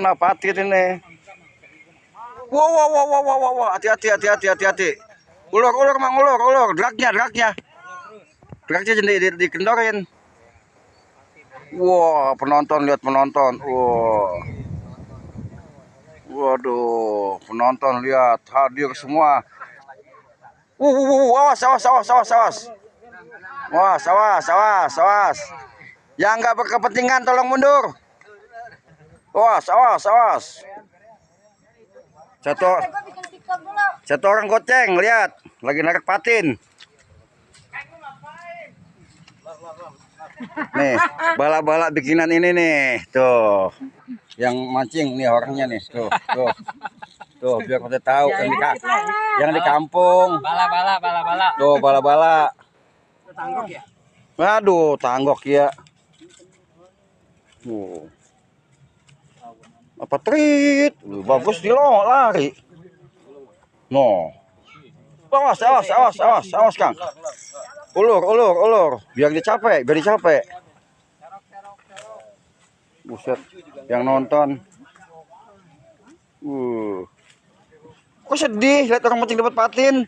Mana patin ini? Wow, hati-hati. Ulur, mang ulur, dragnya. Dragnya jadi dikendorin. Wow, lihat penonton. Wow. Waduh, penonton lihat hadir semua. Awas. Wah, awas. Yang nggak berkepentingan tolong mundur. Awas. Satu orang goceng, lihat, lagi narik patin. Nih, bala-bala bikinan ini nih, tuh. Yang mancing nih orangnya nih, tuh. Biar kita tahu yang di kampung. Bala. Tuh, bala-bala. Tanggok ya? Waduh, tanggok ya. Apa trit? Bagus di lo lari. No. Awas, Kang. Ulur. Biar dicapai. Buset, yang nonton. Kok sedih lihat orang mancing dapat patin?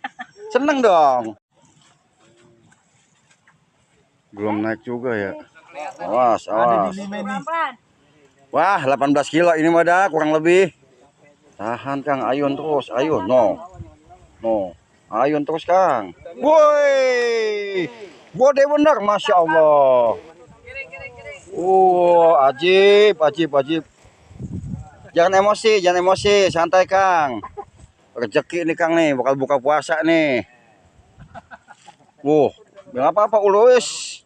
Seneng dong. Belum naik juga ya. Awas. Wah, 18 kilo ini mah dah kurang lebih. Tahan Kang, ayun terus, ayun. No. Ayun terus Kang. Woi. Gede bener, Masya Allah. Ajib. Jangan emosi, santai Kang. Rezeki nih Kang nih, bakal buka puasa nih. Nggak apa-apa ulus.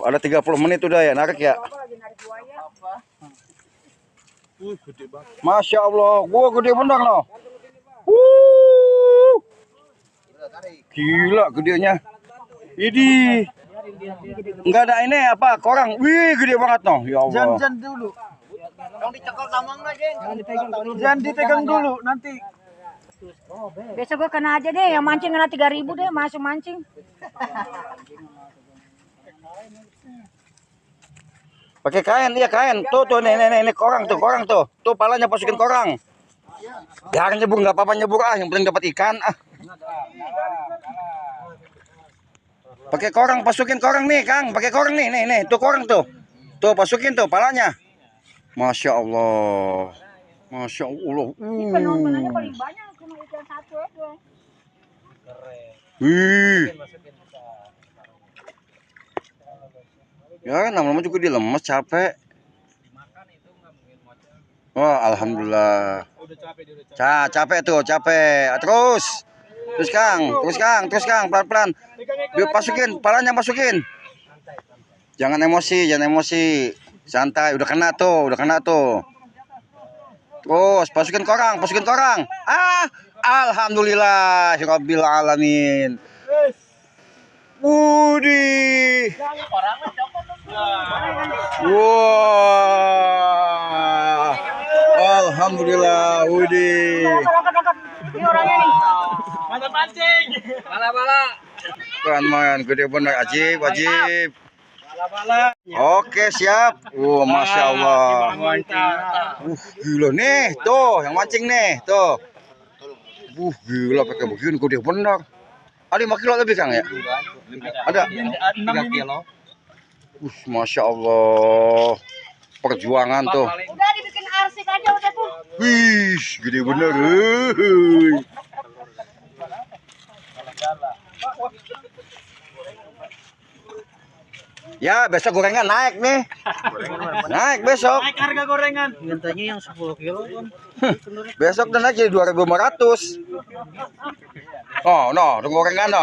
Ada 30 menit udah ya, narik ya. Masya Allah, gua gede bener loh. Gila gedenya. Ini enggak ada ini apa korang. Wih, gede banget noh. Ya Allah. Jangan dulu. Yang dicekal tamangnya, Jangan dipegang dulu nanti. Besok gua kena aja deh, yang mancing kena 3.000 deh, masuk mancing. Pakai kain, iya kain. Tuh nih korang tuh. Tuh palanya masukin korang. Jangan nyebur, nggak apa-apa nyebur yang penting dapat ikan Pakai korang, masukin korang nih Kang, pakai korang nih, tuh korang tuh. Tuh masukin tuh palanya. Masya Allah. Penontonannya paling banyak cuma ikan satu aja. Wih. Ya lama-lama juga dia lemes, capek. Alhamdulillah. Capek. Terus Kang, pelan-pelan. Masukin, palanya masukin. Jangan emosi. Santai, udah kena tuh. Terus masukin korang. Alhamdulillahirabbil alamin. Wudi. Wah. Alhamdulillah, Wudi. Ini orangnya nih. Mantap pancing. Bala. Main gede bener, ajib. Bala. Oke, siap. Masya Allah. Gila nih, tuh yang mancing nih, tuh. Gila pakai begini gede bener. Ada 5 kilo lebih Kang ya? Ada 6 kilo. Masya Allah. Perjuangan tuh. Udah dibikin arsik aja udah tuh. Wih, gede bener. Ya, besok gorengan naik nih. Naik besok. Naik harga gorengan. Mintanya yang 10 kilo kan. Besok dan naik jadi 2.500. Gorengan